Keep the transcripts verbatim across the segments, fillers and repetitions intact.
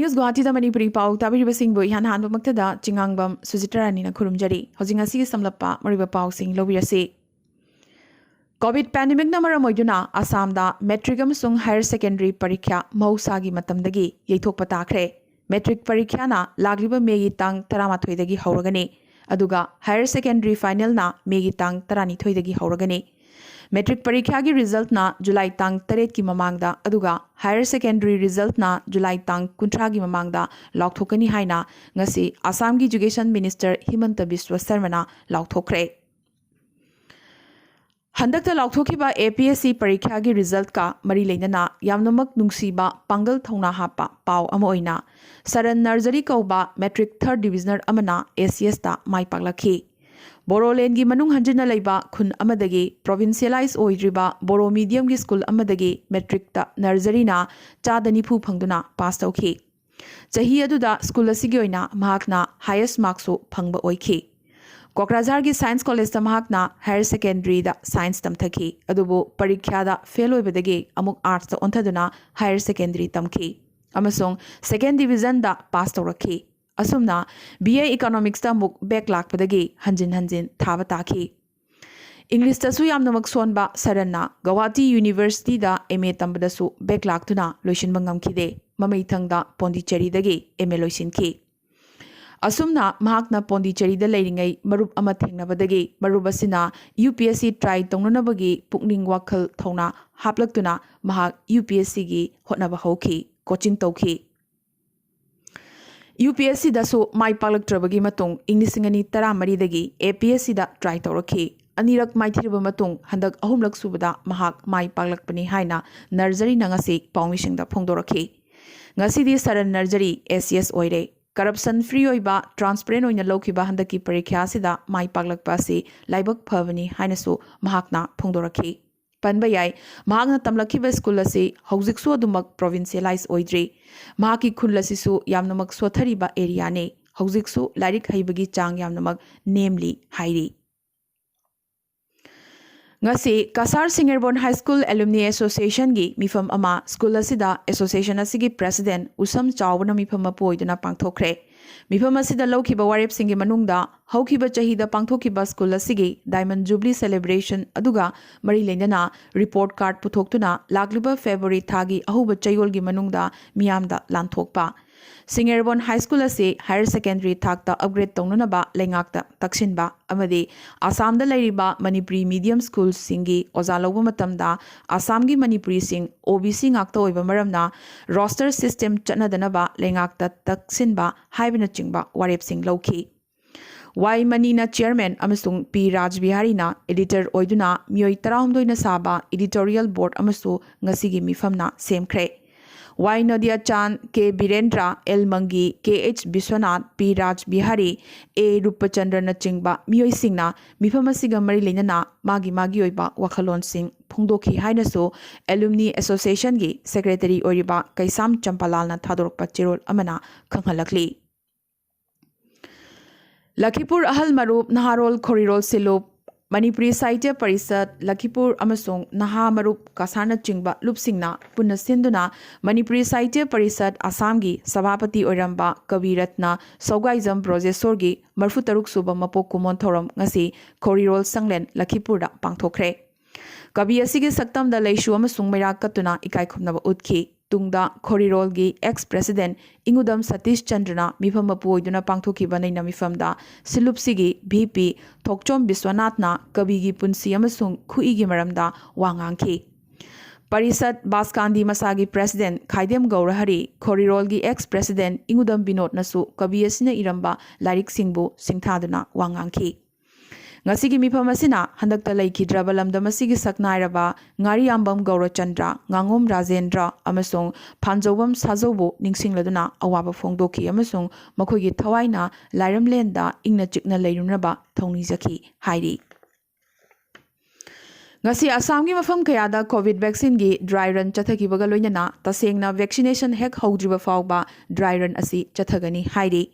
News ꯒꯨꯋꯥꯍꯥꯇꯤꯗ Manipuri ꯄꯥꯎ ꯇꯥꯕꯤꯔꯤꯕꯁꯤꯡꯕꯨ ꯏꯍꯥꯟ ꯍꯥꯟꯕꯃꯛꯇꯗ ꯆꯤꯉꯥꯡꯕꯝ ꯁꯨꯖꯤꯇ꯭ꯔꯥꯅꯤꯅ ꯈꯨꯔꯨꯝꯖꯔꯤ꯫ ꯍꯧꯖꯤꯛ ꯉꯁꯤꯒꯤ ꯁꯝꯂꯞꯄ ꯃꯔꯨꯑꯣꯏꯕ ꯄꯥꯎꯁꯤꯡ ꯂꯧꯕꯤꯔꯁꯤ꯫ ꯀꯣꯚꯤꯗ ꯄꯦꯟꯗꯦꯃꯤꯛꯅ ꯃꯔꯝ ꯑꯣꯏꯗꯨꯅ ꯑꯁꯥꯝꯗ ꯃꯦꯇ꯭ꯔꯤꯛ ꯑꯃꯁꯨꯡ ꯍꯥꯌꯔ ꯁꯦꯀꯦꯟꯗꯔꯤ ꯄꯔꯤꯈ꯭ꯌꯥ ꯃꯍꯧꯁꯥꯒꯤ ꯃꯇꯝꯗꯒꯤ ꯌꯩꯊꯣꯛꯄ ꯇꯥꯈ꯭ꯔꯦ꯫ ꯃꯦꯇ꯭ꯔꯤꯛ ꯄꯔꯤꯈ꯭ꯌꯥꯅ ꯂꯥꯛꯂꯤꯕ ꯃꯦꯒꯤ ꯇꯥꯡ ꯇꯔꯥꯃꯥꯊꯣꯏꯗꯒꯤ ꯍꯧꯔꯒꯅꯤ, ꯑꯗꯨꯒ ꯍꯥꯌꯔ ꯁꯦꯀꯦꯟꯗꯔꯤ ꯐꯥꯏꯅꯦꯜꯅ ꯃꯦꯒꯤ ꯇꯥꯡ ꯇꯔꯥꯅꯤꯊꯣꯏꯗꯒꯤ ꯍꯧꯔꯒꯅꯤ꯫ ꯃꯦꯇ꯭ꯔꯤꯛ ꯄꯔꯤꯈ꯭ꯌꯥꯒꯤ ꯔꯤꯖꯜꯠꯅ ꯖꯨꯂꯥꯏ ꯇꯥꯡ ꯇꯔꯦꯠꯀꯤ ꯃꯃꯥꯡꯗ, ꯑꯗꯨꯒ ꯍꯥꯌꯔ ꯁꯦꯀꯦꯟꯗꯔꯤ ꯔꯤꯖꯜꯠꯅ ꯖꯨꯂꯥꯏ ꯇꯥꯡ ꯀꯨꯟꯊ꯭ꯔꯥꯒꯤ ꯃꯃꯥꯡꯗ ꯂꯥꯎꯊꯣꯛꯀꯅꯤ ꯍꯥꯏꯅ ꯉꯁꯤ ꯑꯁꯥꯝꯒꯤ ꯏꯖꯨꯀꯦꯁꯟ ꯃꯤꯅꯤꯁꯇꯔ ꯍꯤꯃꯟꯇ ꯕꯤꯁ꯭ꯋ ꯁꯔꯃꯅ ꯂꯥꯎꯊꯣꯛꯈ꯭ꯔꯦ꯫ ꯍꯟꯗꯛꯇ ꯂꯥꯎꯊꯣꯛꯈꯤꯕ ꯑꯦ ꯄꯤ ꯑꯦꯁ ꯁꯤ ꯄꯔꯤꯈ꯭ꯌꯥꯒꯤ ꯔꯤꯖꯜꯠꯀ ꯃꯔꯤ ꯂꯩꯅꯅ ꯌꯥꯝꯅꯃꯛ ꯅꯨꯡꯁꯤꯕ ꯄꯥꯡꯒꯜ ꯊꯧꯅꯥ ꯍꯥꯞꯄ ꯄꯥꯎ ꯑꯃ ꯑꯣꯏꯅ, ꯁꯔꯟ ꯅꯔꯖꯔꯤ ꯀꯧꯕ ꯃꯦꯇ꯭ꯔꯤꯛ ꯊꯥꯔꯗ ꯗꯤꯕꯤꯖꯅꯔ ꯑꯃꯅ ꯑꯦ ꯁꯤ ꯑꯦꯁꯇ ꯃꯥꯏ ꯄꯥꯛꯂꯛꯈꯤ꯫ ꯕꯣꯔꯣꯂꯦꯟꯒꯤ ꯃꯅꯨꯡ ꯍꯟꯖꯤꯟꯅ ꯂꯩꯕ ꯈꯨꯟ ꯑꯃꯗꯒꯤ ꯄ꯭ꯔꯣꯚꯤꯟꯁꯤꯌꯦꯂꯥꯏꯖ ꯑꯣꯏꯗ꯭ꯔꯤꯕ ꯕꯣꯔꯣ ꯃꯤꯗꯤꯌꯝꯒꯤ ꯁ꯭ꯀꯨꯜ ꯑꯃꯗꯒꯤ ꯃꯦꯇ꯭ꯔꯤꯛꯇ ꯅꯔꯖꯔꯤꯅ ꯆꯥꯗ ꯅꯤꯐꯨ ꯐꯪꯗꯨꯅ ꯄꯥꯁ ꯇꯧꯈꯤ꯫ ꯆꯍꯤ ꯑꯗꯨꯗ ꯁ꯭ꯀꯨꯜ ꯑꯁꯤꯒꯤ ꯑꯣꯏꯅ ꯃꯍꯥꯛꯅ ꯍꯥꯏꯌꯦꯁ ꯃꯥꯔꯛꯁꯨ ꯐꯪꯕ ꯑꯣꯏꯈꯤ꯫ ꯀꯣꯀ꯭ꯔꯥꯖꯥꯔꯒꯤ ꯁꯥꯏꯟꯁ ꯀꯣꯂꯦꯖꯇ ꯃꯍꯥꯛꯅ ꯍꯥꯌꯔ ꯁꯦꯀꯦꯟꯗꯔꯤꯗ ꯁꯥꯏꯟꯁ ꯇꯝꯊꯈꯤ, ꯑꯗꯨꯕꯨ ꯄꯔꯤꯈ꯭ꯌꯥꯗ ꯐꯦꯜ ꯑꯣꯏꯕꯗꯒꯤ ꯑꯃꯨꯛ ꯑꯥꯔꯠꯁꯇ ꯑꯣꯟꯊꯗꯨꯅ ꯍꯥꯌꯔ ꯁꯦꯀꯦꯟꯗꯔꯤ ꯇꯝꯈꯤ ꯑꯃꯁꯨꯡ ꯁꯦꯀꯦꯟ ꯗꯤꯕꯤꯖꯟꯗ ꯄꯥꯁ ꯇꯧꯔꯛꯈꯤ꯫ ꯑꯁꯨꯝꯅ ꯕꯤ ꯑꯦ ꯏꯀꯣꯅꯣꯃꯤꯛꯁꯇ ꯑꯃꯨꯛ ꯕꯦꯛ ꯂꯥꯛꯄꯗꯒꯤ ꯍꯟꯖꯤꯟ ꯍꯟꯖꯤꯟ ꯊꯥꯕ ꯇꯥꯈꯤ꯫ ꯏꯪꯂꯤꯁꯇꯁꯨ ꯌꯥꯝꯅꯃꯛ ꯁꯣꯟꯕ ꯁꯔꯟꯅ ꯒꯧꯍꯥꯇꯤ ꯌꯨꯅꯤꯚꯔꯁꯤꯇꯤꯗ ꯑꯦꯝ ꯑꯦ ꯇꯝꯕꯗꯁꯨ ꯕꯦꯛ ꯂꯥꯛꯇꯨꯅ ꯂꯣꯏꯁꯤꯟꯕ ꯉꯝꯈꯤꯗꯦ꯫ ꯃꯃꯩꯊꯪꯗ ꯄꯣꯟꯗꯤꯆꯦꯔꯤꯗꯒꯤ ꯑꯦꯝ ꯑꯦ ꯂꯣꯏꯁꯤꯟꯈꯤ꯫ ꯑꯁꯨꯝꯅ ꯃꯍꯥꯛꯅ ꯄꯣꯟꯗꯤꯆꯦꯔꯤꯗ ꯂꯩꯔꯤꯉꯩ ꯃꯔꯨꯞ ꯑꯃ ꯊꯦꯡꯅꯕꯗꯒꯤ ꯃꯔꯨꯞ ꯑꯁꯤꯅ U P S C try ꯇꯧꯅꯅꯕꯒꯤ ꯄꯨꯛꯅꯤꯡ ꯋꯥꯈꯜ ꯊꯧꯅꯥ ꯍꯥꯞꯂꯛꯇꯨꯅ ꯃꯍꯥꯛ ꯌꯨ ꯄꯤ ꯑꯦꯁ ꯁꯤꯒꯤ ꯍꯣꯠꯅꯕ ꯍꯧꯈꯤ, ꯀꯣꯆꯤꯡ ꯇꯧꯈꯤ꯫ ꯌꯨ ꯄꯤ ꯑꯦꯁ ꯁꯤꯗꯁꯨ ꯃꯥꯏ ꯄꯥꯛꯂꯛꯇ꯭ꯔꯕꯒꯤ ꯃꯇꯨꯡ ꯏꯪ ꯂꯤꯁꯤꯡ ꯑꯅꯤ ꯇꯔꯥꯃꯔꯤꯗꯒꯤ ꯑꯦ ꯄꯤ ꯑꯦꯁ ꯁꯤꯗ ꯇ꯭ꯔꯥꯏ ꯇꯧꯔꯛꯈꯤ꯫ ꯑꯅꯤꯔꯛ ꯃꯥꯏꯊꯤꯔꯕ ꯃꯇꯨꯡ ꯍꯟꯗꯛ ꯑꯍꯨꯝꯂꯛ ꯁꯨꯕꯗ ꯃꯍꯥꯛ ꯃꯥꯏ ꯄꯥꯛꯂꯛꯄꯅꯤ ꯍꯥꯏꯅ ꯅꯔꯖꯔꯤꯅ ꯉꯁꯤ ꯄꯥꯎꯃꯤꯁꯤꯡꯗ ꯐꯣꯡꯗꯣꯔꯛꯈꯤ꯫ ꯉꯁꯤꯗꯤ ꯁꯔꯟ ꯅꯔꯖꯔꯤ ꯑꯦ ꯁꯤ ꯑꯦꯁ ꯑꯣꯏꯔꯦ꯫ ꯀꯔꯞꯁꯟ ꯐ꯭ꯔꯤ ꯑꯣꯏꯕ, ꯇ꯭ꯔꯥꯟꯁꯄꯔꯦꯟ ꯑꯣꯏꯅ ꯂꯧꯈꯤꯕ ꯍꯟꯗꯛꯀꯤ ꯄꯔꯤꯈ꯭ꯌꯥ ꯑꯁꯤꯗ ꯃꯥꯏ ꯄꯥꯛꯂꯛꯄ ꯑꯁꯤ ꯂꯥꯏꯕꯛ ꯐꯕꯅꯤ ꯍꯥꯏꯅꯁꯨ ꯃꯍꯥꯛꯅ ꯐꯣꯡꯗꯣꯔꯛꯈꯤ꯫ ꯄꯟꯕ ꯌꯥꯏ, ꯃꯍꯥꯛꯅ ꯇꯝꯂꯛꯈꯤꯕ ꯁ꯭ꯀꯨꯜ ꯑꯁꯤ ꯍꯧꯖꯤꯛꯁꯨ ꯑꯗꯨꯃꯛ ꯄ꯭ꯔꯣꯚꯤꯟꯁꯤꯌꯦꯂꯥꯏꯖ ꯑꯣꯏꯗ꯭ꯔꯤ꯫ ꯃꯍꯥꯛꯀꯤ ꯈꯨꯜ ꯑꯁꯤꯁꯨ ꯌꯥꯝꯅꯃꯛ ꯁꯣꯠꯊꯔꯤꯕ ꯑꯦꯔꯤꯌꯥꯅꯤ꯫ ꯍꯧꯖꯤꯛꯁꯨ ꯂꯥꯏꯔꯤꯛ ꯍꯩꯕꯒꯤ ꯆꯥꯡ ꯌꯥꯝꯅꯃꯛ ꯅꯦꯝꯂꯤ ꯍꯥꯏꯔꯤ꯫ ꯉꯁꯤ ꯀꯁꯥꯔ ꯁꯤꯡꯉꯦꯔꯕꯣꯟ ꯍꯥꯏ ꯁ꯭ꯀꯨꯜ ꯑꯦꯂꯨꯝꯅꯤ ꯑꯦꯁꯣꯁꯤꯌꯦꯁꯟꯒꯤ ꯃꯤꯐꯝ ꯑꯃ ꯁ꯭ꯀꯨꯜ ꯑꯁꯤꯗ ꯑꯦꯁꯣꯁꯤꯌꯦꯁꯟ ꯑꯁꯤꯒꯤ ꯄ꯭ꯔꯦꯁꯤꯗꯦꯟꯠ ꯎꯁꯝ ꯆꯥꯎꯕꯅ ꯃꯤꯐꯝ ꯃꯄꯨ ꯑꯣꯏꯗꯨꯅ ꯄꯥꯡꯊꯣꯛꯈ꯭ꯔꯦ꯫ ꯃꯤꯐꯝ ꯑꯁꯤꯗ ꯂꯧꯈꯤꯕ ꯋꯥꯔꯦꯞꯁꯤꯡꯒꯤ ꯃꯅꯨꯡꯗ ꯍꯧꯈꯤꯕ ꯆꯍꯤꯗ ꯄꯥꯡꯊꯣꯛꯈꯤꯕ ꯁ꯭ꯀꯨꯜ ꯑꯁꯤꯒꯤ ꯗꯥꯏꯃꯟ ꯖꯨꯕꯂꯤ ꯁꯦꯂꯦꯕ꯭ꯔꯦꯁꯟ ꯑꯗꯨꯒ ꯃꯔꯤ ꯂꯩꯅꯅ ꯔꯤꯄꯣꯔꯠ ꯀꯥꯔꯗ ꯄꯨꯊꯣꯛꯇꯨꯅ ꯂꯥꯛꯂꯤꯕ ꯐꯦꯕ꯭ꯔꯨꯋꯥꯔꯤ ꯊꯥꯒꯤ ꯑꯍꯧꯕ ꯆꯌꯣꯜꯒꯤ ꯃꯅꯨꯡꯗ ꯃꯤꯌꯥꯝꯗ ꯂꯥꯟꯊꯣꯛꯄ, ꯁꯤꯡꯉꯦꯔꯕꯣꯟ ꯍꯥꯏ ꯁ꯭ꯀꯨꯜ ꯑꯁꯤ ꯍꯥꯌꯔ ꯁꯦꯀꯦꯟꯗꯔꯤ ꯊꯥꯛꯇ ꯑꯞꯒ꯭ꯔꯦꯗ ꯇꯧꯅꯅꯕ ꯂꯩꯉꯥꯛꯇ ꯇꯛꯁꯤꯟꯕ ꯑꯃꯗꯤ ꯑꯁꯥꯝꯗ ꯂꯩꯔꯤꯕ ꯃꯅꯤꯄꯨꯔꯤ ꯃꯤꯗꯤꯌꯝ ꯁ꯭ꯀꯨꯜꯁꯤꯡꯒꯤ ꯑꯣꯖꯥ ꯂꯧꯕ ꯃꯇꯝꯗ ꯑꯁꯥꯝꯒꯤ ꯃꯅꯤꯄꯨꯔꯤꯁꯤꯡ ꯑꯣ ꯕꯤ ꯁꯤ ꯉꯥꯛꯇ ꯑꯣꯏꯕ ꯃꯔꯝꯅ ꯔꯣꯁꯇꯔ ꯁꯤꯁꯇꯦꯝ ꯆꯠꯅꯗꯅꯕ ꯂꯩꯉꯥꯛꯇ ꯇꯛꯁꯤꯟꯕ ꯍꯥꯏꯕꯅꯆꯤꯡꯕ ꯋꯥꯔꯦꯞꯁꯤꯡ ꯂꯧꯈꯤ꯫ ꯋꯥꯏ ꯃꯅꯤꯅ ꯆꯤꯌꯔꯃꯦꯟ ꯑꯃꯁꯨꯡ ꯄꯤ ꯔꯥꯖꯕꯤꯍꯥꯔꯤꯅ ꯑꯦꯗꯤꯇꯔ ꯑꯣꯏꯗꯨꯅ ꯃꯤꯑꯣꯏ ꯇꯔꯥꯍꯨꯝꯗꯣꯏꯅ ꯁꯥꯕ ꯏꯗꯤꯇꯣꯔꯤꯌꯦꯜ ꯕꯣꯔꯗ ꯑꯃꯁꯨ ꯉꯁꯤꯒꯤ ꯃꯤꯐꯝꯅ ꯁꯦꯝꯈ꯭ꯔꯦ꯫ ꯋꯥꯏ ꯅꯣꯗꯤꯌꯥꯆꯥꯟ, ꯀꯦ ꯕꯤꯔꯦꯟꯗ꯭ꯔ, ꯑꯦꯜ ꯃꯪꯒꯤ, ꯀꯦ ꯑꯩꯆ ꯕꯤꯁ꯭ꯋꯅꯥꯊ, ꯄꯤ ꯔꯥꯖꯕꯤꯍꯥꯔꯤ, ꯑꯦ ꯔꯨꯄꯆꯟꯗ꯭ꯔꯅꯆꯤꯡꯕ ꯃꯤꯑꯣꯏꯁꯤꯡꯅ ꯃꯤꯐꯝ ꯑꯁꯤꯒ ꯃꯔꯤ ꯂꯩꯅꯅ ꯃꯥꯒꯤ ꯃꯥꯒꯤ ꯑꯣꯏꯕ ꯋꯥꯈꯜꯂꯣꯟꯁꯤꯡ ꯐꯣꯡꯗꯣꯛꯈꯤ ꯍꯥꯏꯅꯁꯨ ꯑꯦꯂꯨꯝꯅꯤ ꯑꯦꯁꯣꯁꯤꯌꯦꯁꯟꯒꯤ ꯁꯦꯀ꯭ꯔꯦꯇꯔꯤ ꯑꯣꯏꯔꯤꯕ ꯀꯩꯁꯥꯝ ꯆꯝꯄꯥꯂꯥꯜꯅ ꯊꯥꯗꯣꯔꯛꯄ ꯆꯦꯔꯣꯜ ꯑꯃꯅ ꯈꯪꯍꯜꯂꯛꯂꯤ꯫ ꯂꯈꯤꯄꯨꯔ ꯑꯍꯜ ꯃꯔꯨꯞ, ꯅꯍꯥꯔꯣꯜ ꯈꯣꯔꯤꯔꯣꯜ ꯁꯤꯂꯨꯞ, ꯃꯅꯤꯄꯨꯔꯤ ꯁꯥꯍꯤꯇ꯭ꯌ ꯄꯔꯤꯁꯠ, ꯂꯈꯤꯄꯨꯔ ꯑꯃꯁꯨꯡ ꯅꯍꯥ ꯃꯔꯨꯞ ꯀꯁꯥꯔꯅꯆꯤꯡꯕ ꯂꯨꯞꯁꯤꯡꯅ ꯄꯨꯟꯅ ꯁꯤꯟꯗꯨꯅ ꯃꯅꯤꯄꯨꯔꯤ ꯁꯥꯍꯤꯇ꯭ꯌ ꯄꯔꯤꯁꯠ ꯑꯁꯥꯝꯒꯤ ꯁꯚꯥꯄꯇꯤ ꯑꯣꯏꯔꯝꯕ ꯀꯕꯤ ꯔꯠꯅ ꯁꯧꯒꯥꯏꯖꯝ ꯕ꯭ꯔꯣꯖꯦꯁꯣꯔꯒꯤ ꯃꯔꯤꯐꯨ ꯇꯔꯨꯛ ꯁꯨꯕ ꯃꯄꯣꯛ ꯀꯨꯝꯑꯣꯟ ꯊꯧꯔꯝ ꯉꯁꯤ ꯈꯣꯔꯤꯔꯣꯜ ꯁꯪꯂꯦꯟ ꯂꯈꯤꯄꯨꯔꯗ ꯄꯥꯡꯊꯣꯛꯈ꯭ꯔꯦ꯫ ꯀꯕꯤ ꯑꯁꯤꯒꯤ ꯁꯛꯇꯝꯗ ꯂꯩꯁꯨ ꯑꯃꯁꯨꯡ ꯃꯩꯔꯥ ꯀꯠꯇꯨꯅ ꯏꯀꯥꯏ ꯈꯨꯝꯅꯕ ꯎꯠꯈꯤ꯫ ꯇꯨꯡꯗ ꯈꯣꯔꯤꯔꯣꯜꯒꯤ ꯑꯦꯛꯁ ꯄ꯭ꯔꯦꯁꯤꯗꯦꯟꯠ ꯏꯉꯨꯗꯝ ꯁꯇꯤꯁ ꯆꯟꯗ꯭ꯔꯅ ꯃꯤꯐꯝ ꯃꯄꯨ ꯑꯣꯏꯗꯨꯅ ꯄꯥꯡꯊꯣꯛꯈꯤꯕ ꯅꯩꯅ ꯃꯤꯐꯝꯗ ꯁꯤꯂꯨꯞꯁꯤꯒꯤ ꯚꯤ ꯄꯤ ꯊꯣꯛꯆꯣꯝ ꯕꯤꯁ꯭ꯋꯅꯥꯊꯅ ꯀꯕꯤꯒꯤ ꯄꯨꯟꯁꯤ ꯑꯃꯁꯨꯡ ꯈꯨꯏꯒꯤ ꯃꯔꯝꯗ ꯋꯥ ꯉꯥꯡꯈꯤ꯫ ꯄꯔꯤꯁꯠ ꯕꯥꯁꯀꯥꯟꯗꯤ ꯃꯁꯥꯒꯤ ꯄ꯭ꯔꯦꯁꯤꯗꯦꯟꯠ ꯈꯥꯏꯗꯦꯝ ꯒꯧꯔꯍꯔꯤ, ꯈꯣꯔꯤꯔꯣꯜꯒꯤ ꯑꯦꯛꯁ ꯄ꯭ꯔꯦꯁꯤꯗꯦꯟꯠ ꯏꯉꯨꯗꯝ ꯕꯤꯅꯣꯗꯅꯁꯨ ꯀꯕꯤ ꯑꯁꯤꯅ ꯏꯔꯝꯕ ꯂꯥꯏꯔꯤꯛꯁꯤꯡꯕꯨ ꯁꯤꯡꯊꯥꯗꯨꯅ ꯋꯥ ꯉꯥꯡꯈꯤ꯫ ꯉꯁꯤꯒꯤ ꯃꯤꯐꯝ ꯑꯁꯤꯅ ꯍꯟꯗꯛꯇ ꯂꯩꯈꯤꯗ꯭ꯔꯕ ꯂꯝꯗꯝ ꯑꯁꯤꯒꯤ ꯁꯛꯅꯥꯏꯔꯕ ꯉꯥꯔꯤꯌꯥꯝꯕꯝ ꯒꯧꯔꯆꯟꯗ꯭ꯔ, ꯉꯥꯉꯣꯝ ꯔꯥꯖꯦꯟꯗ꯭ꯔ ꯑꯃꯁꯨꯡ ꯐꯥꯟꯖꯧꯕꯝ ꯁꯥꯖꯧꯕꯨ ꯅꯤꯡꯁꯤꯡꯂꯗꯨꯅ ꯑꯋꯥꯕ ꯐꯣꯡꯗꯣꯛꯈꯤ ꯑꯃꯁꯨꯡ ꯃꯈꯣꯏꯒꯤ ꯊꯋꯥꯏꯅ ꯂꯥꯏꯔꯝꯂꯦꯟꯗ ꯏꯪꯅ ꯆꯤꯛꯅ ꯂꯩꯔꯨꯅꯕ ꯊꯧꯅꯤꯖꯈꯤ ꯍꯥꯏꯔꯤ꯫ ꯉꯁꯤ ꯑꯁꯥꯝꯒꯤ ꯃꯐꯝ ꯀꯌꯥꯗ ꯀꯣꯚꯤꯗ ꯚꯦꯛꯁꯤꯟꯒꯤ ꯗ꯭ꯔꯥꯏ ꯔꯟ ꯆꯠꯊꯈꯤꯕꯒ ꯂꯣꯏꯅꯅ ꯇꯁꯦꯡꯅ ꯚꯦꯛꯁꯤꯅꯦꯁꯟ ꯍꯦꯛ ꯍꯧꯗ꯭ꯔꯤꯕ ꯐꯥꯎꯕ ꯗ꯭ꯔꯥꯏ ꯔꯟ ꯑꯁꯤ ꯆꯠꯊꯒꯅꯤ ꯍꯥꯏꯔꯤ꯫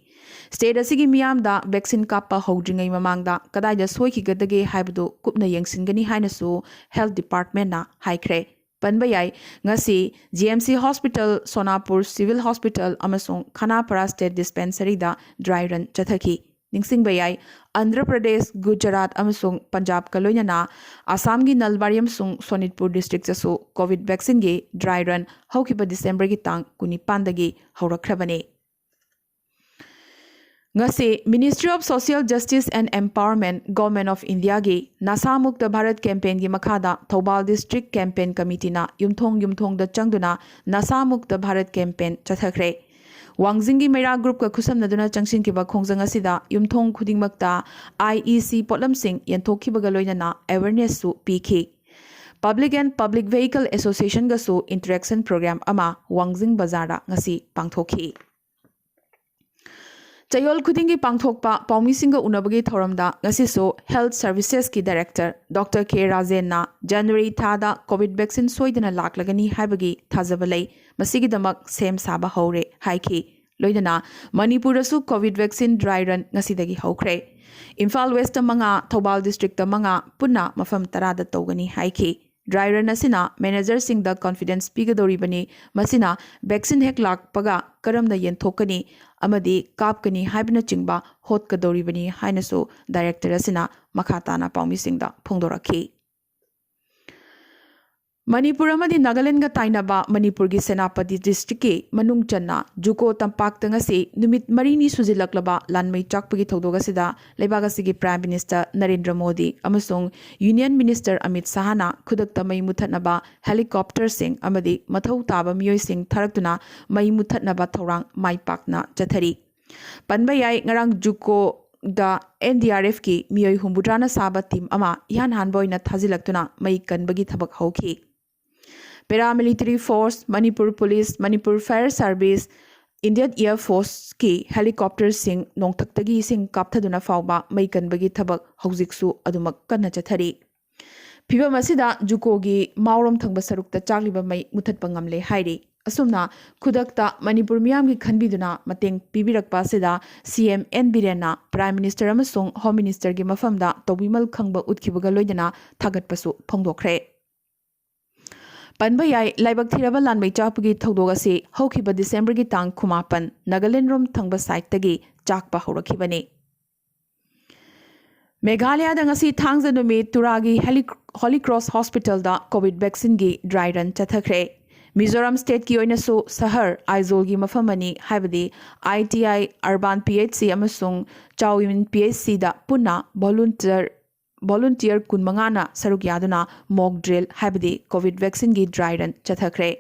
State ꯑꯁꯤꯒꯤ ꯃꯤꯌꯥꯝꯗ vaccine ꯀꯥꯞꯄ ꯍꯧꯗ꯭ꯔꯤꯉꯩ ꯃꯃꯥꯡꯗ ꯀꯗꯥꯏꯗ ꯁꯣꯏꯈꯤꯒꯗꯒꯦ ꯍꯥꯏꯕꯗꯨ ꯀꯨꯞꯅ ꯌꯦꯡꯁꯤꯟꯒꯅꯤ ꯍꯥꯏꯅꯁꯨ Health Department ꯅ ꯍꯥꯏꯈ꯭ꯔꯦ꯫ ꯄꯟꯕ ꯌꯥꯏ, ꯉꯁꯤ G M C Hospital, Sonapur Civil Hospital ꯑꯃꯁꯨꯡ Khanapara State Dispensary ꯗ dry run ꯆꯠꯊꯈꯤ꯫ ꯅꯤꯡꯁꯤꯡꯕ ꯌꯥꯏ, ꯑꯟꯙ꯭ꯔ ꯄ꯭ꯔꯗꯦꯁ, ꯒꯨꯖꯔꯥꯠ ꯑꯃꯁꯨꯡ ꯄꯟꯖꯥꯕꯀ ꯂꯣꯏꯅꯅ ꯑꯁꯥꯝꯒꯤ ꯅꯜꯕꯥꯔꯤ ꯑꯃꯁꯨꯡ ꯁꯣꯅꯤꯠꯄꯨꯔ district ꯇꯁꯨ COVID vaccine ꯒꯤ dry run ꯍꯧꯈꯤꯕ December ꯒꯤ ꯇꯥꯡ ꯀꯨꯟꯅꯤꯄꯥꯟꯗꯒꯤ ꯍꯧꯔꯛꯈ꯭ꯔꯕꯅꯤ꯫ ꯉꯁꯤ Ministry of Social Justice and Empowerment, Government of India ꯒꯤ ꯅꯁꯥ ꯃꯨꯛꯇ ꯚꯥꯔꯠ campaign ꯒꯤ ꯃꯈꯥꯗ ꯊꯧꯕꯥꯜ District Campaign Committee ꯅ ꯌꯨꯝꯊꯣꯡ ꯌꯨꯝꯊꯣꯡꯗ ꯆꯪꯗꯨꯅ ꯅꯁꯥ ꯃꯨꯛꯇ ꯚꯥꯔꯠ campaign ꯆꯠꯊꯈ꯭ꯔꯦ꯫ ꯋꯥꯡꯖꯤꯡꯒꯤ ꯃꯩꯔꯥ group ꯀ ꯈꯨꯠꯁꯝꯅꯗꯨꯅ ꯆꯪꯁꯤꯟꯈꯤꯕ ꯈꯣꯡꯖꯪ ꯑꯁꯤꯗ ꯌꯨꯝꯊꯣꯡ ꯈꯨꯗꯤꯡꯃꯛꯇ I E C ꯄꯣꯠꯂꯝꯁꯤꯡ ꯌꯦꯟꯊꯣꯛꯈꯤꯕꯒ ꯂꯣꯏꯅꯅ awareness ꯁꯨ ꯄꯤꯈꯤ꯫ Public and Public Vehicle Association ꯒꯁꯨ interaction program ꯑꯃ ꯋꯥꯡꯖꯤꯡ ꯕꯖꯥꯔꯗ ꯉꯁꯤ ꯄꯥꯡꯊꯣꯛꯈꯤ꯫ ꯆꯌꯣꯜ ꯈꯨꯗꯤꯡꯒꯤ ꯄꯥꯡꯊꯣꯛꯄ ꯄꯥꯎꯃꯤꯁꯤꯡꯒ ꯎꯅꯕꯒꯤ ꯊꯧꯔꯝꯗ ꯉꯁꯤꯁꯨ Health Services ꯀꯤ Director Doctor K ꯔꯥꯖꯦꯟꯅ January ꯊꯥꯗ COVID vaccine ꯁꯣꯏꯗꯅ ꯂꯥꯛꯂꯒꯅꯤ ꯍꯥꯏꯕꯒꯤ ꯊꯥꯖꯕ ꯂꯩ, ꯃꯁꯤꯒꯤꯗꯃꯛ ꯁꯦꯝ ꯁꯥꯕ ꯍꯧꯔꯦ ꯍꯥꯏꯈꯤ꯫ ꯂꯣꯏꯅꯅ ꯃꯅꯤꯄꯨꯔꯗꯁꯨ COVID vaccine dry run ꯉꯁꯤꯗꯒꯤ ꯍꯧꯈ꯭ꯔꯦ꯫ ꯏꯝꯐꯥꯜ West ꯇ ꯃꯉꯥ, ꯊꯧꯕꯥꯜ District ꯇ ꯃꯉꯥ, ꯄꯨꯟꯅ ꯃꯐꯝ ꯇꯔꯥꯗ ꯇꯧꯒꯅꯤ ꯍꯥꯏꯈꯤ꯫ Dry run ꯑꯁꯤꯅ manager ꯁꯤꯡꯗ confidence ꯄꯤꯒꯗꯧꯔꯤꯕꯅꯤ꯫ ꯃꯁꯤꯅ vaccine ꯍꯦꯛ ꯂꯥꯛꯄꯒ ꯀꯔꯝꯅ ꯌꯦꯟꯊꯣꯛꯀꯅꯤ ꯑꯃꯗꯤ ꯀꯥꯞꯀꯅꯤ ꯍꯥꯏꯕꯅꯆꯤꯡꯕ ꯍꯣꯠꯀꯗꯧꯔꯤꯕꯅꯤ ꯍꯥꯏꯅꯁꯨ Director ꯑꯁꯤꯅ ꯃꯈꯥ ꯇꯥꯅ ꯄꯥꯎꯃꯤꯁꯤꯡꯗ ꯐꯣꯡꯗꯣꯔꯛꯈꯤ꯫ ꯃꯅꯤꯄꯨꯔ ꯑꯃꯗꯤ ꯅꯥꯒꯥꯂꯦꯟꯗꯒ ꯇꯥꯏꯅꯕ ꯃꯅꯤꯄꯨꯔꯒꯤ ꯁꯦꯅꯥꯄꯇꯤ District ꯀꯤ ꯃꯅꯨꯡ ꯆꯟꯅ ꯖꯨꯀꯣ ꯇꯝꯄꯥꯛꯇ ꯉꯁꯤ ꯅꯨꯃꯤꯠ ꯃꯔꯤꯅꯤ ꯁꯨꯖꯤꯜꯂꯛꯂꯕ ꯂꯥꯟꯃꯩ ꯆꯥꯛꯄꯒꯤ ꯊꯧꯗꯣꯛ ꯑꯁꯤꯗ ꯂꯩꯕꯥꯛ ꯑꯁꯤꯒꯤ Prime Minister ꯅꯔꯦꯟꯗ꯭ꯔ ꯃꯣꯗꯤ ꯑꯃꯁꯨꯡ Union Minister ꯑꯃꯤꯠ ꯁꯥꯍꯅ ꯈꯨꯗꯛꯇ ꯃꯩ ꯃꯨꯊꯠꯅꯕ helicopter ꯁꯤꯡ ꯑꯃꯗꯤ ꯃꯊꯧ ꯇꯥꯕ ꯃꯤꯑꯣꯏꯁꯤꯡ ꯊꯥꯔꯛꯇꯨꯅ ꯃꯩ ꯃꯨꯊꯠꯅꯕ ꯊꯧꯔꯥꯡ ꯃꯥꯏ ꯄꯥꯛꯅ ꯆꯠꯊꯔꯤ꯫ ꯄꯟꯕ ꯌꯥꯏ, ꯉꯔꯥꯡ ꯖꯨꯀꯣꯗ N D R F ꯀꯤ ꯃꯤꯑꯣꯏ ꯍꯨꯝꯐꯨꯇꯔꯥꯅ ꯁꯥꯕ team ꯑꯃ ꯏꯍꯥꯟ ꯍꯥꯟꯕ ꯑꯣꯏꯅ ꯊꯥꯖꯤꯜꯂꯛꯇꯨꯅ ꯃꯩ ꯀꯟꯕꯒꯤ ꯊꯕꯛ ꯍꯧꯈꯤ꯫ Paramilitary Force, Manipur Police, Manipur Fire Service, Indian Air Force ꯀꯤ helicopter ꯁꯤꯡ ꯅꯣꯡꯊꯛꯇꯒꯤ ꯏꯁꯤꯡ ꯀꯥꯞꯊꯗꯨꯅ ꯐꯥꯎꯕ ꯃꯩ ꯀꯟꯕꯒꯤ ꯊꯕꯛ ꯍꯧꯖꯤꯛꯁꯨ ꯑꯗꯨꯃꯛ ꯀꯟꯅ ꯆꯠꯊꯔꯤ꯫ ꯐꯤꯚꯝ ꯑꯁꯤꯗ ꯖꯨꯀꯣꯒꯤ ꯃꯥꯎꯔꯣꯝ ꯊꯪꯕ ꯁꯔꯨꯛꯇ ꯆꯥꯛꯂꯤꯕ ꯃꯩ ꯃꯨꯊꯠꯄ ꯉꯝꯂꯦ ꯍꯥꯏꯔꯤ꯫ ꯑꯁꯨꯝꯅ ꯈꯨꯗꯛꯇ ꯃꯅꯤꯄꯨꯔ ꯃꯤꯌꯥꯝꯒꯤ ꯈꯟꯕꯤꯗꯨꯅ ꯃꯇꯦꯡ ꯄꯤꯕꯤꯔꯛꯄ ꯑꯁꯤꯗ ꯁꯤ ꯑꯦꯝ ꯑꯦꯟ ꯕꯤꯔꯦꯟꯅ Prime Minister ꯑꯃꯁꯨꯡ Home Ministerꯒꯤ ꯃꯐꯝꯗ ꯇꯧꯕꯤꯃꯜ ꯈꯪꯕ ꯎꯠꯈꯤꯕꯒ ꯂꯣꯏꯅꯅ ꯊꯥꯒꯠꯄꯁꯨ ꯐꯣꯡꯗꯣꯛꯈ꯭ꯔꯦ꯫ ꯄꯟꯕ ꯌꯥꯏ, ꯂꯥꯏꯕꯛ ꯊꯤꯔꯕ ꯂꯥꯟꯃꯩ ꯆꯥꯛꯄꯒꯤ ꯊꯧꯗꯣꯛ ꯑꯁꯤ ꯍꯧꯈꯤꯕ Decemberꯒꯤ ꯇꯥꯡ ꯈꯨꯃꯥꯄꯟ ꯅꯥꯒꯥꯂꯦꯟꯗ ꯔꯣꯝ ꯊꯪꯕ sideꯇꯒꯤ ꯆꯥꯛꯄ ꯍꯧꯔꯛꯈꯤꯕꯅꯤ꯫ ꯃꯦꯘꯥꯂꯌꯥꯗ ꯉꯁꯤ ꯊꯥꯡꯖ ꯅꯨꯃꯤꯠ ꯇꯨꯔꯥꯒꯤ Holy Cross Hospitalꯗ COVID vaccineꯒꯤ dry run ꯆꯠꯊꯈ꯭ꯔꯦ꯫ Mizoram stateꯀꯤ ꯑꯣꯏꯅꯁꯨ ꯁꯍꯔ ꯑꯥꯏꯖꯣꯜꯒꯤ ꯃꯐꯝ ꯑꯅꯤ, ꯍꯥꯏꯕꯗꯤ I T I Urban P H C ꯑꯃꯁꯨꯡ ꯆꯥꯎꯏꯃꯤꯟ P H Cꯗ ꯄꯨꯟꯅ volunteer volunteer ꯀꯨꯟꯃꯉꯥꯅ ꯁꯔꯨꯛ ꯌꯥꯗꯨꯅ mock drill, ꯍꯥꯏꯕꯗꯤ COVID vaccineꯒꯤ dry run ꯆꯠꯊꯈ꯭ꯔꯦ꯫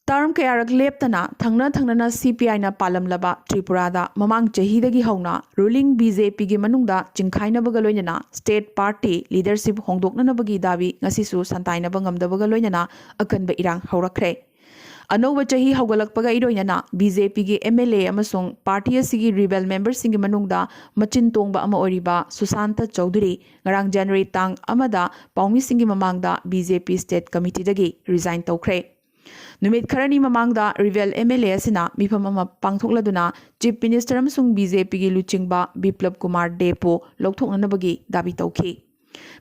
Term ꯀꯌꯥꯔꯛ ꯂꯦꯞꯇꯅ ꯊꯪꯅ ꯊꯪꯅꯅ C P Iꯅ ꯄꯥꯜꯂꯝꯂꯕ ꯇ꯭ꯔꯤꯄꯨꯔꯥꯗ ꯃꯃꯥꯡ ꯆꯍꯤꯗꯒꯤ ꯍꯧꯅ ruling B J Pꯒꯤ ꯃꯅꯨꯡꯗ ꯆꯤꯡꯈꯥꯏꯅꯕꯒ ꯂꯣꯏꯅꯅ state party leadership ꯍꯣꯡꯗꯣꯛꯅꯅꯕꯒꯤ ꯗꯥꯕꯤ ꯉꯁꯤꯁꯨ ꯁꯟꯇꯥꯏꯅꯕ ꯉꯝꯗꯕꯒ ꯂꯣꯏꯅꯅ ꯑꯀꯟꯕ ꯏꯔꯥꯡ ꯍꯧꯔꯛꯈ꯭ꯔꯦ꯫ ꯑꯅꯧꯕ ꯆꯍꯤ ꯍꯧꯒꯠꯂꯛꯄꯒ ꯏꯔꯣꯏꯅꯅ B J Pꯒꯤ M L A ꯑꯃꯁꯨꯡ party ꯑꯁꯤꯒꯤ rebel memberꯁꯤꯡꯒꯤ ꯃꯅꯨꯡꯗ ꯃꯆꯤꯟ ꯇꯣꯡꯕ ꯑꯃ ꯑꯣꯏꯔꯤꯕ ꯁꯨꯁꯥꯟꯇ ꯆꯧꯙꯨꯔꯤ ꯉꯔꯥꯡ January ꯇꯥꯡ ꯑꯃꯗ ꯄꯥꯎꯃꯤꯁꯤꯡꯒꯤ ꯃꯃꯥꯡꯗ B J P state committeeꯗꯒꯤ resign ꯇꯧꯈ꯭ꯔꯦ꯫ ꯅꯨꯃꯤꯠ ꯈꯔꯅꯤ ꯃꯃꯥꯡꯗ rebel M L A ꯑꯁꯤꯅ ꯃꯤꯐꯝ ꯑꯃ ꯄꯥꯡꯊꯣꯛꯂꯗꯨꯅ Chief Minister ꯑꯃꯁꯨꯡ B J Pꯒꯤ ꯂꯨꯆꯤꯡꯕ ꯕꯤꯄ꯭ꯂꯕ ꯀꯨꯃꯥꯔ ꯗꯦꯕꯄꯨ ꯂꯧꯊꯣꯛꯅꯅꯕꯒꯤ ꯗꯥꯕꯤ ꯇꯧꯈꯤ꯫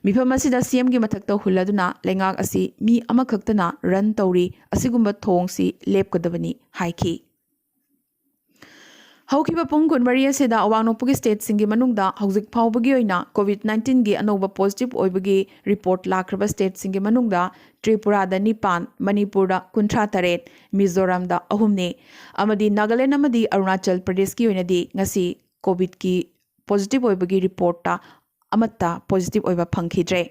ꯃꯤꯐꯝ ꯑꯁꯤꯗ C Mꯒꯤ ꯃꯊꯛꯇ ꯍꯨꯜꯂꯗꯨꯅ ꯂꯩꯉꯥꯛ ꯑꯁꯤ ꯃꯤ ꯑꯃꯈꯛꯇꯅ run ꯇꯧꯔꯤ, ꯑꯁꯤꯒꯨꯝꯕ ꯊꯧꯑꯣꯡꯁꯤ ꯂꯦꯞꯀꯗꯕꯅꯤ ꯍꯥꯏꯈꯤ꯫ ꯍꯧꯈꯤꯕ ꯄꯨꯡ ꯀꯨꯟꯃꯔꯤ ꯑꯁꯤꯗ ꯑꯋꯥꯡ ꯅꯣꯡꯄꯣꯛꯀꯤ stateꯁꯤꯡꯒꯤ ꯃꯅꯨꯡꯗ ꯍꯧꯖꯤꯛ ꯐꯥꯎꯕꯒꯤ ꯑꯣꯏꯅ COVID nineteenꯒꯤ ꯑꯅꯧꯕ positive ꯑꯣꯏꯕꯒꯤ report ꯂꯥꯛꯈ꯭ꯔꯕ stateꯁꯤꯡꯒꯤ ꯃꯅꯨꯡꯗ ꯇ꯭ꯔꯤꯄꯨꯔꯥꯗ ꯅꯤꯄꯥꯟ, ꯃꯅꯤꯄꯨꯔꯗ ꯀꯨꯟꯊ꯭ꯔꯥ ꯇꯔꯦꯠ, ꯃꯤꯖꯣꯔꯥꯝꯗ ꯑꯍꯨꯝꯅꯤ, ꯑꯃꯗꯤ ꯅꯥꯒꯥꯂꯦꯟ ꯑꯃꯗꯤ ꯑꯔꯨꯅꯥꯆꯜ ꯄ꯭ꯔꯗꯦꯁꯀꯤ ꯑꯣꯏꯅꯗꯤ ꯉꯁꯤ COVIDꯀꯤ positive ꯑꯣꯏꯕꯒꯤ reportꯇ ꯑꯃꯠꯇ positive ꯑꯣꯏꯕ ꯐꯪꯈꯤꯗ꯭ꯔꯦ꯫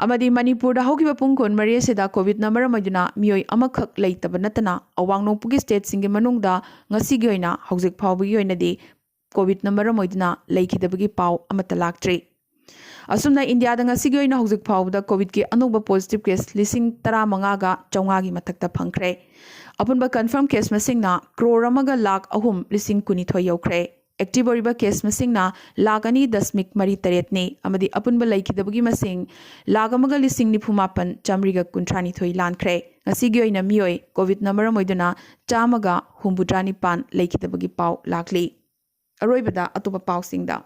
ꯑꯃꯗꯤ ꯃꯅꯤꯄꯨꯔꯗ ꯍꯧꯈꯤꯕ ꯄꯨꯡ ꯀꯨꯟꯃꯔꯤ ꯑꯁꯤꯗ COVIDꯅ ꯃꯔꯝ ꯑꯣꯏꯗꯨꯅ ꯃꯤꯑꯣꯏ ꯑꯃꯈꯛ ꯂꯩꯇꯕ ꯅꯠꯇꯅ ꯑꯋꯥꯡ ꯅꯣꯡꯄꯣꯛꯀꯤ stateꯁꯤꯡꯒꯤ ꯃꯅꯨꯡꯗ ꯉꯁꯤꯒꯤ ꯑꯣꯏꯅ ꯍꯧꯖꯤꯛ ꯐꯥꯎꯕꯒꯤ ꯑꯣꯏꯅꯗꯤ COVIDꯅ ꯃꯔꯝ ꯑꯣꯏꯗꯨꯅ ꯂꯩꯈꯤꯗꯕꯒꯤ ꯄꯥꯎ ꯑꯃꯠꯇ ꯂꯥꯛꯇ꯭ꯔꯤ꯫ ꯑꯁꯨꯝꯅ ꯏꯟꯗꯤꯌꯥꯗ ꯉꯁꯤꯒꯤ ꯑꯣꯏꯅ ꯍꯧꯖꯤꯛ ꯐꯥꯎꯕꯗ COVIDꯀꯤ ꯑꯅꯧꯕ positive case ꯂꯤꯁꯤꯡ ꯇꯔꯥꯃꯉꯥꯒ ꯆꯥꯝꯃꯉꯥꯒꯤ ꯃꯊꯛꯇ ꯐꯪꯈ꯭ꯔꯦ꯫ ꯑꯄꯨꯟꯕ confirm case ꯃꯁꯤꯡꯅ ꯀ꯭ꯔꯣꯔ ꯑꯃꯒ ꯂꯥꯈ ꯑꯍꯨꯝ ꯂꯤꯁꯤꯡ ꯀꯨꯟꯅꯤꯊꯣꯏ ꯌꯧꯈ꯭ꯔꯦ꯫ ꯑꯦꯛꯇꯤꯚ ꯑꯣꯏꯔꯤꯕ ꯀꯦꯁ ꯃꯁꯤꯡꯅ ꯂꯥꯈ ꯑꯅꯤ ꯗꯁꯃꯤꯛ ꯃꯔꯤ ꯇꯔꯦꯠꯅꯤ ꯑꯃꯗꯤ ꯑꯄꯨꯟꯕ ꯂꯩꯈꯤꯗꯕꯒꯤ ꯃꯁꯤꯡ ꯂꯥꯈ ꯑꯃꯒ ꯂꯤꯁꯤꯡ ꯅꯤꯐꯨ ꯃꯥꯄꯟ ꯆꯥꯃꯔꯤꯒ ꯀꯨꯟꯊ꯭ꯔꯥꯅꯤꯊꯣꯏ ꯂꯥꯟꯈ꯭ꯔꯦ꯫ ꯉꯁꯤꯒꯤ ꯑꯣꯏꯅ ꯃꯤꯑꯣꯏ ꯀꯣꯚꯤꯗꯅ ꯃꯔꯝ ꯑꯣꯏꯗꯨꯅ ꯆꯥꯝꯃꯒ ꯍꯨꯝꯐꯨꯇꯔꯥ ꯅꯤꯄꯥꯟ ꯂꯩꯈꯤꯗꯕꯒꯤ ꯄꯥꯎ ꯂꯥꯛꯂꯤ꯫ ꯑꯔꯣꯏꯕꯗ ꯑꯇꯣꯞꯄ ꯄꯥꯎꯁꯤꯡꯗ꯫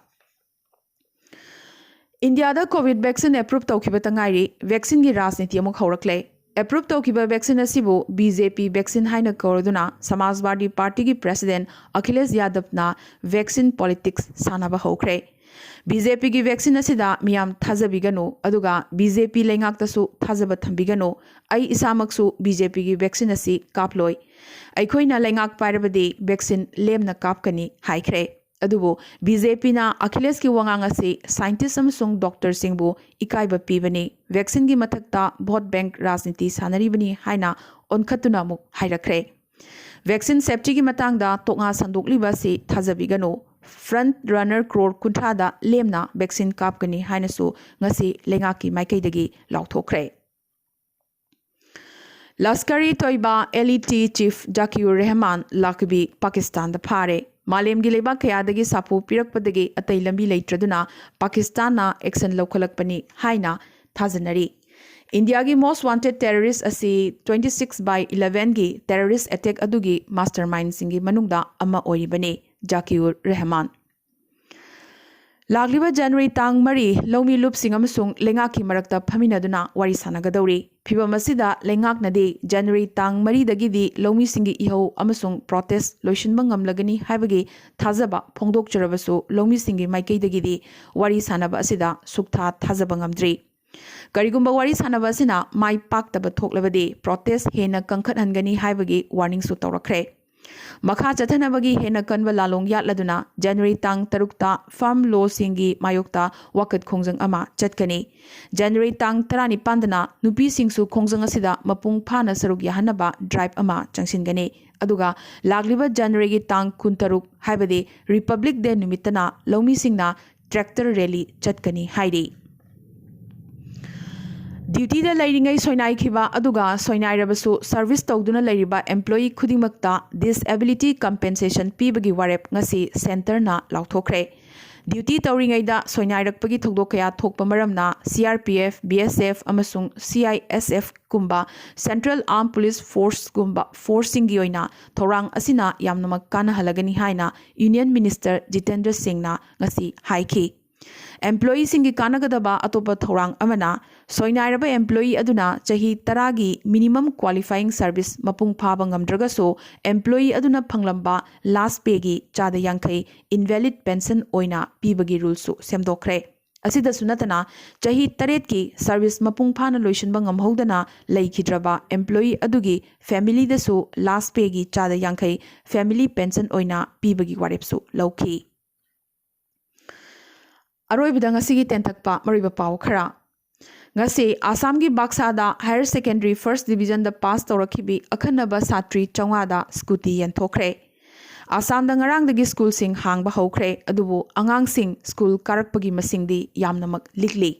ꯏꯟꯗꯤꯌꯥꯗ ꯀꯣꯚꯤꯗ ꯚꯦꯛꯁꯤꯟ ꯑꯦꯄ꯭ꯔꯨꯞ ꯇꯧꯈꯤꯕꯇ ꯉꯥꯏꯔꯤ꯫ ꯚꯦꯛꯁꯤꯟꯒꯤ ꯔꯥꯖꯅꯤꯇꯤ ꯑꯃꯨꯛ ꯍꯧꯔꯛꯂꯦ꯫ ꯑꯦꯄ꯭ꯔꯨꯞ ꯇꯧꯈꯤꯕ ꯚꯦꯛꯁꯤꯟ ꯑꯁꯤꯕꯨ ꯕꯤ ꯖꯦ ꯄꯤ ꯚꯦꯛꯁꯤꯟ ꯍꯥꯏꯅ ꯀꯧꯔꯗꯨꯅ ꯁꯃꯥꯖꯋꯥꯗꯤ ꯄꯥꯔꯇꯤꯒꯤ ꯄ꯭ꯔꯦꯁꯤꯗꯦꯟꯠ ꯑꯈꯤꯂꯦꯁ ꯌꯥꯗꯕꯅ ꯚꯦꯛꯁꯤꯟ ꯄꯣꯂꯤꯇꯤꯛꯁ ꯁꯥꯟꯅꯕ ꯍꯧꯈ꯭ꯔꯦ꯫ ꯕꯤ ꯖꯦ ꯄꯤꯒꯤ ꯚꯦꯛꯁꯤꯟ ꯑꯁꯤꯗ ꯃꯤꯌꯥꯝ ꯊꯥꯖꯕꯤꯒꯅꯨ, ꯑꯗꯨꯒ ꯕꯤ ꯖꯦ ꯄꯤ ꯂꯩꯉꯥꯛꯇꯁꯨ ꯊꯥꯖꯕ ꯊꯝꯕꯤꯒꯅꯨ꯫ ꯑꯩ ꯏꯁꯥꯃꯛꯁꯨ ꯕꯤ ꯖꯦ ꯄꯤꯒꯤ ꯚꯦꯛꯁꯤꯟ ꯑꯁꯤ ꯀꯥꯞꯂꯣꯏ꯫ ꯑꯩꯈꯣꯏꯅ ꯂꯩꯉꯥꯛ ꯄꯥꯏꯔꯕꯗꯤ ꯚꯦꯛꯁꯤꯟ ꯂꯦꯝꯅ ꯀꯥꯞꯀꯅꯤ ꯍꯥꯏꯈ꯭ꯔꯦ꯫ ꯑꯗꯨꯕꯨ ꯕꯤ ꯖꯦ ꯄꯤꯅ ꯑꯈꯤꯂꯦꯁꯀꯤ ꯋꯥꯉꯥꯡ ꯑꯁꯤ ꯁꯥꯏꯟꯇꯤꯁ꯭ꯠ ꯑꯃꯁꯨꯡ ꯗꯣꯛꯇꯔꯁꯤꯡꯕꯨ ꯏꯀꯥꯏꯕ ꯄꯤꯕꯅꯤ, ꯚꯦꯛꯁꯤꯟꯒꯤ ꯃꯊꯛꯇ ꯚꯣꯠ ꯕꯦꯡꯛ ꯔꯥꯖꯅꯤꯇꯤ ꯁꯥꯟꯅꯔꯤꯕꯅꯤ ꯍꯥꯏꯅ ꯑꯣꯟꯈꯠꯇꯨꯅ ꯑꯃꯨꯛ ꯍꯥꯏꯔꯛꯈ꯭ꯔꯦ꯫ ꯚꯦꯛꯁꯤꯟ ꯁꯦꯐꯇꯤꯒꯤ ꯃꯇꯥꯡꯗ ꯇꯣꯛꯉꯥ ꯁꯟꯗꯣꯛꯂꯤꯕ ꯑꯁꯤ ꯊꯥꯖꯕꯤꯒꯅꯨ꯫ ꯐ꯭ꯔꯟꯠ ꯔꯟꯅꯔ ꯀ꯭ꯔꯣꯔ ꯀꯨꯟꯊ꯭ꯔꯥꯗ ꯂꯦꯝꯅ ꯚꯦꯛꯁꯤꯟ ꯀꯥꯞꯀꯅꯤ ꯍꯥꯏꯅꯁꯨ ꯉꯁꯤ ꯂꯩꯉꯥꯛꯀꯤ ꯃꯥꯏꯀꯩꯗꯒꯤ ꯂꯥꯎꯊꯣꯛꯈ꯭ꯔꯦ꯫ Lashkar E ꯇꯣꯏꯕꯥ, L E T chief ꯖꯥꯀꯤꯎꯔ Rehman ꯂꯥꯛꯕꯤ ꯄꯥꯀꯤꯁꯇꯥꯟꯗ ꯐꯥꯔꯦ꯫ ꯃꯥꯂꯦꯝꯒꯤ ꯂꯩꯕꯥꯛ ꯀꯌꯥꯗꯒꯤ ꯁꯥꯐꯨ ꯄꯤꯔꯛꯄꯗꯒꯤ ꯑꯇꯩ ꯂꯝꯕꯤ ꯂꯩꯇ꯭ꯔꯗꯨꯅ ꯄꯥꯀꯤꯁꯇꯥꯟꯅ ꯑꯦꯛꯁꯟ ꯂꯧꯈꯠꯂꯛꯄꯅꯤ ꯍꯥꯏꯅ ꯊꯥꯖꯅꯔꯤ꯫ ꯏꯟꯗꯤꯌꯥꯒꯤ most wanted terrorist ꯑꯁꯤ twenty six by elevenꯒꯤ terrorist attack ꯑꯗꯨꯒꯤ mastermindꯁꯤꯡꯒꯤ ꯃꯅꯨꯡꯗ ꯑꯃ ꯑꯣꯏꯔꯤꯕꯅꯤ ꯖꯥꯀꯤꯎꯔ ꯔꯦꯍꯃꯥꯟ꯫ ꯂꯥꯛꯂꯤꯕ ꯖꯅꯋꯥꯔꯤ ꯇꯥꯡ ꯃꯔꯤ ꯂꯧꯃꯤ ꯂꯨꯞꯁꯤꯡ ꯑꯃꯁꯨꯡ ꯂꯩꯉꯥꯛꯀꯤ ꯃꯔꯛꯇ ꯐꯝꯃꯤꯟꯅꯗꯨꯅ ꯋꯥꯔꯤ ꯁꯥꯟꯅꯒꯗꯧꯔꯤ꯫ ꯐꯤꯚꯝ ꯑꯁꯤꯗ ꯂꯩꯉꯥꯛꯅꯗꯤ ꯖꯅꯋꯥꯔꯤ ꯇꯥꯡ ꯃꯔꯤꯗꯒꯤꯗꯤ ꯂꯧꯃꯤꯁꯤꯡꯒꯤ ꯏꯍꯧ ꯑꯃꯁꯨꯡ protest ꯂꯣꯏꯁꯤꯟꯕ ꯉꯝꯂꯒꯅꯤ ꯍꯥꯏꯕꯒꯤ ꯊꯥꯖꯕ ꯐꯣꯡꯗꯣꯛꯆꯔꯕꯁꯨ ꯂꯧꯃꯤꯁꯤꯡꯒꯤ ꯃꯥꯏꯀꯩꯗꯒꯤꯗꯤ ꯋꯥꯔꯤ ꯁꯥꯟꯅꯕ ꯑꯁꯤꯗ ꯁꯨꯛꯊꯥ ꯊꯥꯖꯕ ꯉꯝꯗ꯭ꯔꯤ꯫ ꯀꯔꯤꯒꯨꯝꯕ ꯋꯥꯔꯤ ꯁꯥꯟꯅꯕ ꯑꯁꯤꯅ ꯃꯥꯏ ꯄꯥꯛꯇꯕ ꯊꯣꯛꯂꯕꯗꯤ protest ꯍꯦꯟꯅ ꯀꯟꯈꯠꯍꯟꯒꯅꯤ ꯍꯥꯏꯕꯒꯤ warningꯁꯨ ꯇꯧꯔꯛꯈ꯭ꯔꯦ꯫ ꯃꯈꯥ ꯆꯠꯊꯅꯕꯒꯤ ꯍꯦꯟꯅ ꯀꯟꯕ ꯂꯥꯂꯣꯡ ꯌꯥꯠꯂꯗꯨꯅ ꯖꯅꯋꯥꯔꯤ ꯇꯥꯡ ꯇꯔꯨꯛꯇ farm lawꯁꯤꯡꯒꯤ ꯃꯥꯌꯣꯛꯇ ꯋꯥꯀꯠ ꯈꯣꯡꯖꯪ ꯑꯃ ꯆꯠꯀꯅꯤ꯫ ꯖꯅꯋꯥꯔꯤ ꯇꯥꯡ ꯇꯔꯥꯅꯤꯄꯥꯟꯗꯅ ꯅꯨꯄꯤꯁꯤꯡꯁꯨ ꯈꯣꯡꯖꯪ ꯑꯁꯤꯗ ꯃꯄꯨꯡ ꯐꯥꯅ ꯁꯔꯨꯛ ꯌꯥꯍꯟꯅꯕ drive ꯑꯃ ꯆꯪꯁꯤꯟꯒꯅꯤ꯫ ꯑꯗꯨꯒ ꯂꯥꯛꯂꯤꯕ ꯖꯅꯋꯥꯔꯤꯒꯤ ꯇꯥꯡ ꯀꯨꯟꯇꯔꯨꯛ, ꯍꯥꯏꯕꯗꯤ Republic Day ꯅꯨꯃꯤꯠꯇꯅ ꯂꯧꯃꯤꯁꯤꯡꯅ tractor rally ꯆꯠꯀꯅꯤ ꯍꯥꯏꯔꯤ꯫ ꯗ꯭ꯌꯨꯇꯤꯗ ꯂꯩꯔꯤꯉꯩ ꯁꯣꯏꯅꯥꯏꯈꯤꯕ ꯑꯗꯨꯒ ꯁꯣꯏꯅꯥꯏꯔꯕꯁꯨ ꯁꯔꯚꯤꯁ ꯇꯧꯗꯨꯅ ꯂꯩꯔꯤꯕ employee ꯈꯨꯗꯤꯡꯃꯛꯇ disability compensation ꯄꯤꯕꯒꯤ ꯋꯥꯔꯦꯞ ꯉꯁꯤ ꯁꯦꯟꯇꯔꯅ ꯂꯥꯎꯊꯣꯛꯈ꯭ꯔꯦ꯫ ꯗ꯭ꯌꯨꯇꯤ ꯇꯧꯔꯤꯉꯩꯗ ꯁꯣꯏꯅꯥꯏꯔꯛꯄꯒꯤ ꯊꯧꯗꯣꯛ ꯀꯌꯥ ꯊꯣꯛꯄ ꯃꯔꯝꯅ C R P F, B S F ꯑꯃꯁꯨꯡ C I S F ꯀꯨꯝꯕ Central Armed Police Force ꯀꯨꯝꯕ ꯐꯣꯔꯁꯁꯤꯡꯒꯤ ꯑꯣꯏꯅ ꯊꯧꯔꯥꯡ ꯑꯁꯤꯅ ꯌꯥꯝꯅꯃꯛ ꯀꯥꯟꯅꯍꯜꯂꯒꯅꯤ ꯍꯥꯏꯅ Union Minister ꯖꯤꯇꯦꯟꯗ꯭ꯔ ꯁꯤꯡꯅ ꯉꯁꯤ ꯍꯥꯏꯈꯤ꯫ Employeeꯁꯤꯡꯒꯤ ꯀꯥꯟꯅꯒꯗꯕ ꯑꯇꯣꯞꯄ ꯊꯧꯔꯥꯡ ꯑꯃꯅ ꯁꯣꯏꯅꯥꯏꯔꯕ employee ꯑꯗꯨꯅ ꯆꯍꯤ ꯇꯔꯥꯒꯤ minimum qualifying service ꯃꯄꯨꯡ ꯐꯥꯕ ꯉꯝꯗ꯭ꯔꯒꯁꯨ employee ꯑꯗꯨꯅ ꯐꯪꯂꯝꯕ last payꯒꯤ ꯆꯥꯗ ꯌꯥꯡꯈꯩ invalid pension ꯑꯣꯏꯅ ꯄꯤꯕꯒꯤ ruleꯁꯨ ꯁꯦꯝꯗꯣꯛꯈ꯭ꯔꯦ꯫ ꯑꯁꯤꯗꯁꯨ ꯅꯠꯇꯅ ꯆꯍꯤ ꯇꯔꯦꯠꯀꯤ service ꯃꯄꯨꯡ ꯐꯥꯅ ꯂꯣꯏꯁꯤꯟꯕ ꯉꯝꯍꯧꯗꯅ ꯂꯩꯈꯤꯗ꯭ꯔꯕ employee ꯑꯗꯨꯒꯤ familyꯗꯁꯨ last payꯒꯤ ꯆꯥꯗ ꯌꯥꯡꯈꯩ family pension ꯑꯣꯏꯅ ꯄꯤꯕꯒꯤ ꯋꯥꯔꯦꯞꯁꯨ ꯂꯧꯈꯤ꯫ ꯑꯔꯣꯏꯕꯗ ꯉꯁꯤꯒꯤ ꯇꯦꯟꯊꯛꯄ ꯃꯔꯨꯑꯣꯏꯕ ꯄꯥꯎ ꯈꯔ꯫ ꯉꯁꯤ ꯑꯁꯥꯝꯒꯤ ꯕꯥꯛꯁꯥꯗ higher secondary first divisionꯗ pass ꯇꯧꯔꯛꯈꯤꯕꯤ ꯑꯈꯟꯅꯕ ꯁꯥꯇ꯭ꯔꯤ ꯆꯥꯝꯃꯉꯥꯗ scooty ꯌꯦꯟꯊꯣꯛꯈ꯭ꯔꯦ꯫ ꯑꯁꯥꯝꯗ ꯉꯔꯥꯡꯗꯒꯤ schoolꯁꯤꯡ ꯍꯥꯡꯕ ꯍꯧꯈ꯭ꯔꯦ, ꯑꯗꯨꯕꯨ ꯑꯉꯥꯡꯁꯤꯡ school ꯀꯥꯔꯛꯄꯒꯤ ꯃꯁꯤꯡꯗꯤ ꯌꯥꯝꯅꯃꯛ ꯂꯤꯛꯂꯤ꯫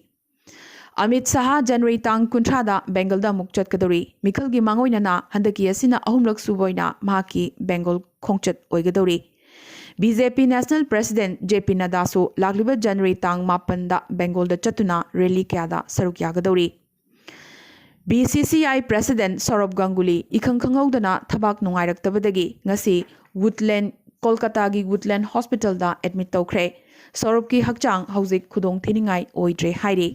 ꯑꯃꯤꯠ ꯁꯍꯥ ꯖꯅꯋꯥꯔꯤ ꯇꯥꯡ ꯀꯨꯟꯊ꯭ꯔꯥꯗ ꯕꯦꯡꯒꯜꯗ ꯑꯃꯨꯛ ꯆꯠꯀꯗꯧꯔꯤ꯫ ꯃꯤꯈꯜꯒꯤ ꯃꯥꯡꯑꯣꯏꯅꯅ ꯍꯟꯗꯛꯀꯤ ꯑꯁꯤꯅ ꯑꯍꯨꯝꯂꯛ ꯁꯨꯕ ꯑꯣꯏꯅ ꯃꯍꯥꯛꯀꯤ ꯕꯦꯡꯒꯜ ꯈꯣꯡꯆꯠ ꯑꯣꯏꯒꯗꯧꯔꯤ꯫ B J P National President J P ꯅꯗꯥꯁꯨ ꯂꯥꯛꯂꯤꯕ ꯖꯅꯋꯥꯔꯤ ꯇꯥꯡ ꯃꯥꯄꯟꯗ ꯕꯦꯡꯒꯣꯜꯗ ꯆꯠꯇꯨꯅ rally ꯀꯌꯥꯗ ꯁꯔꯨꯛ ꯌꯥꯒꯗꯧꯔꯤ꯫ B C C I President ꯁꯧꯔꯚ Ganguly ꯏꯈꯪ ꯈꯪꯍꯧꯗꯅ ꯊꯕꯥꯛ ꯅꯨꯡꯉꯥꯏꯔꯛꯇꯕꯗꯒꯤ ꯉꯁꯤ Woodland, ꯀꯣꯜꯀꯇꯥꯒꯤ Woodland Hospitalꯗ admit ꯇꯧꯈ꯭ꯔꯦ꯫ ꯁꯧꯔꯚꯀꯤ ꯍꯛꯆꯥꯡ ꯍꯧꯖꯤꯛ ꯈꯨꯗꯣꯡ ꯊꯤꯅꯤꯡꯉꯥꯏ ꯑꯣꯏꯗ꯭ꯔꯦ ꯍꯥꯏꯔꯤ꯫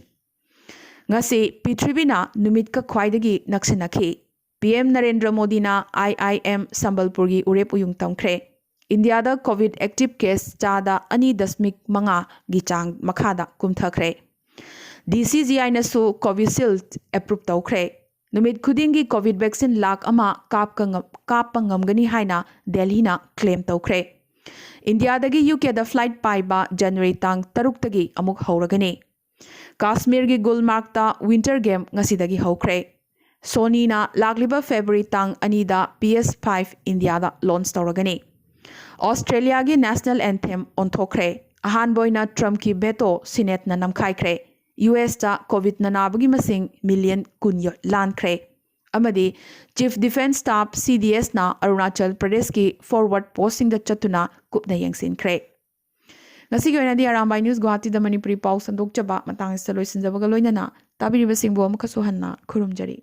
ꯉꯁꯤ ꯄ꯭ꯔꯤꯊꯤꯕꯤꯅ ꯅꯨꯃꯤꯠꯀ ꯈ꯭ꯋꯥꯏꯗꯒꯤ ꯅꯛꯁꯤꯟꯅꯈꯤ꯫ P M ꯅꯔꯦꯟꯗ꯭ꯔ ꯃꯣꯗꯤꯅ I I M ꯁꯝꯕꯜꯄꯨꯔꯒꯤ ꯎꯔꯦꯞ ꯎꯌꯨꯡ ꯇꯝꯈ꯭ꯔꯦ꯫ ꯏꯟꯗꯤꯌꯥꯗ COVID active case ꯆꯥꯗ ꯑꯅꯤ ꯗꯁꯃꯤꯛ ꯃꯉꯥꯒꯤ ꯆꯥꯡ ꯃꯈꯥꯗ ꯀꯨꯝꯊꯈ꯭ꯔꯦ꯫ D C G Iꯅꯁꯨ Covishield approve ꯇꯧꯈ꯭ꯔꯦ꯫ ꯅꯨꯃꯤꯠ ꯈꯨꯗꯤꯡꯒꯤ COVID vaccine ꯂꯥꯈ ꯑꯃ ꯀꯥꯞꯀ ꯉꯝ-, ꯀꯥꯞꯄ ꯉꯝꯒꯅꯤ ꯍꯥꯏꯅ ꯗꯦꯜꯍꯤꯅ claim ꯇꯧꯈ꯭ꯔꯦ꯫ ꯏꯟꯗꯤꯌꯥꯗꯒꯤ U Kꯗ flight ꯄꯥꯏꯕ ꯖꯅꯋꯥꯔꯤ ꯇꯥꯡ ꯇꯔꯨꯛꯇꯒꯤ ꯑꯃꯨꯛ ꯍꯧꯔꯒꯅꯤ꯫ ꯀꯥꯁꯃꯤꯔꯒꯤ ꯒꯨꯜꯃꯥꯔꯒꯇ Winter Game ꯉꯁꯤꯗꯒꯤ ꯍꯧꯈ꯭ꯔꯦ꯫ Sonyꯅ ꯂꯥꯛꯂꯤꯕ February ꯇꯥꯡ ꯑꯅꯤꯗ P S five ꯏꯟꯗꯤꯌꯥꯗ launch ꯇꯧꯔꯒꯅꯤ꯫ ꯑꯣꯁꯇ꯭ꯔꯦꯂꯤꯌꯥꯒꯤ national anthem ꯑꯣꯟꯊꯣꯛꯈ꯭ꯔꯦ꯫ ꯑꯍꯥꯟꯕ ꯑꯣꯏꯅ Trumpꯀꯤ veto Senateꯅ ꯅꯝꯈꯥꯏꯈ꯭ꯔꯦ꯫ ꯌꯨ ꯑꯦꯁꯇ ꯀꯣꯚꯤꯗꯅ ꯅꯥꯕꯒꯤ ꯃꯁꯤꯡ ꯃꯤꯂꯤꯌꯟ ꯀꯨꯟ ꯂꯥꯟꯈ꯭ꯔꯦ꯫ ꯑꯃꯗꯤ Chief Defence Staff, ꯁꯤ ꯗꯤ ꯑꯦꯁꯅ ꯑꯔꯨꯅꯥꯆꯜ ꯄ꯭ꯔꯗꯦꯁꯀꯤ forward postꯁꯤꯡꯗ ꯆꯠꯇꯨꯅ ꯀꯨꯞꯅ ꯌꯦꯡꯁꯤꯟꯈ꯭ꯔꯦ꯫ ꯉꯁꯤꯒꯤ ꯑꯣꯏꯅꯗꯤ ꯑꯔꯥꯝꯕꯥꯏ ꯅ꯭ꯌꯨꯁ ꯒꯨꯋꯥꯍꯥꯇꯤꯗ ꯃꯅꯤꯄꯨꯔꯤ ꯄꯥꯎ ꯁꯟꯗꯣꯛꯆꯕ ꯃꯇꯥꯡ ꯑꯁꯤꯗ ꯂꯣꯏꯁꯤꯟꯖꯕꯒ ꯂꯣꯏꯅꯅ ꯇꯥꯕꯤꯔꯤꯕꯁꯤꯡꯕꯨ ꯑꯃꯨꯛꯀꯁꯨ ꯍꯟꯅ ꯈꯨꯔꯨꯝꯖꯔꯤ꯫